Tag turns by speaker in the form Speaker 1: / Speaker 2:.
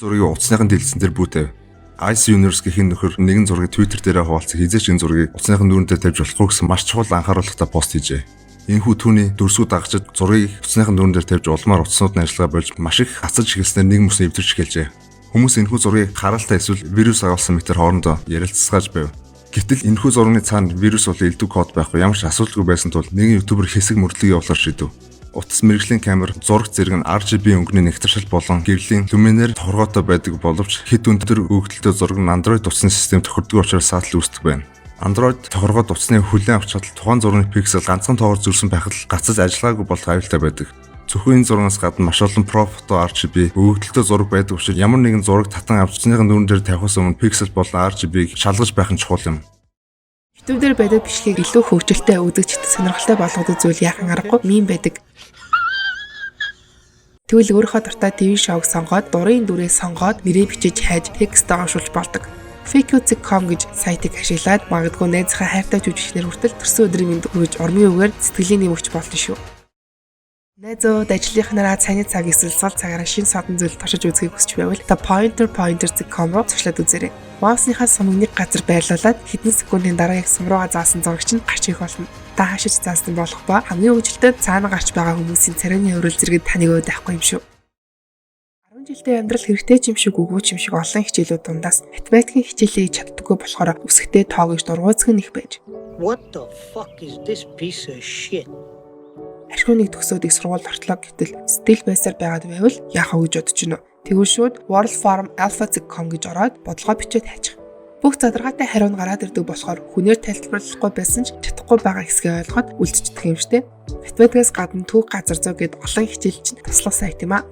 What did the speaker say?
Speaker 1: Зургийг утасныхын дэлгэцэн дээр бүү тавь. Ice Universe гэх энэ нөхөр нэгэн зургийг Twitter дээрээ хуваалцах хэзээ ч энэ зургийг утасныхын нүүрэн дээр тавьж болохгүй гэсэн маш чухал анхааруулгатай пост хийжээ. Энэхүү түүний дүрсүү дагагчид зургийг утасныхын нүүрэн дээр тавьж улмаар утаснууд нь ажиллагаа болж маш их гацаж эхэлснээр нэг мөсөн эвдэрч эхэлжээ. Хүмүүс энэхүү зургийг хараалтай эсвэл вирус агуулсан мэтээр хоорондоо ярилцсааж байв. Гэтэл энэхүү зургийн цаана вирус болон элдв код байхгүй ямар ч асуудалгүй байсан тул нэгэн YouTuber хэсэг мөрдлөг явуулахар шийдэв. Утас мэргэжлийн камер зураг зэрэг нь RGB өнгөний нягтаршил болон гэрлийн люменээр тохиргоотой байдаг боловч хэт өндөр өгөгдөлтэй зураг нь Android утасны систем тохирдоггүй учраас саатал үүсдэг байна. Android тохиргоод утасны хүлээн авч чадал тухайн зургийн пиксел ганцхан тоогоор зөрсөн байхад л гацаж ажиллагаагүй болох аюултай байдаг. Зөвхөн энэ зургаас гадна маш олон Pro Photo RGB өгөгдөлтэй зураг байдаг учраас ямар нэгэн зураг татан авч утасныхын нүүрэн дээр тавихаас өмнө пиксел болон RGB-г шалгаж байх нь чухал юм.
Speaker 2: YouTube дээр байдаг бичлэгийг илүү хөгжилтэй, үзэгчдэд сонирхолтой болгодог зүйл яахан аргагүй meme байдаг. Тэгвэл өөрийнхөө дуртай TV шоуг сонгоод, дурын дүрээ сонгоод, нэрээ бичиж хайж, текстээ уншуулж болдог. Faq.com гэж сайтыг ашиглаад магадгүй найзынхаа хайртай жүжигчнэр хүртэл төрсөн өдрийн мэнд хүргэж, урмын үгээр сэтгэлийн нэм өгч болно шүү. Найзууд, ажлынхнараа цайны цаг эсвэл сул цагаараа шинэ содон зүйл туршиж үзэхийг хүсч байвал та pointer.pointer.com руу зочлоод үзээрэй. Маусныхаа сумыг нэг газар байрлуулад хэдэн секундын дараа яг сум руугаа заасан зураг чинь гарч ирэх болно. Та хашиж заасан болох ба хамгийн хөгжилтэй цаана гарч байгаа хүмүүсийн царайны хувирал зэрэг таныг уйдахгүй юм шүү. 10 жилдээ амьдрал хэрэгтэй ч юм шиг, үгүй ч юм шиг олон хичээлүүд дундаас математикийн хичээлээ хийж чаддаггүй болохоор өсөхтэй тоо гэж дургуйцах нь их байж.
Speaker 3: What the fuck is this piece of shit?
Speaker 2: Ашгүй нэг төгсөөд их сургууль ортлоо, гэтэл сэтгэл байсаар байгаад байвал яах вэ гэж бодож байна уу? Тэгвэл шууд worldfarmalpha.com гэж ороод бодлогоо бичээд хайчих. Бүх задаргаатай хариу нь гараад ирдэг болохоор хүнээр тайлбарлахгүй байсан ч чадахгүй байгаа хэсгээ ойлгоход үлдчихдэг юм штэ. Математикаас гадна түүх, газар зүй гээд олон хичээл чинь туслах сайт юм а.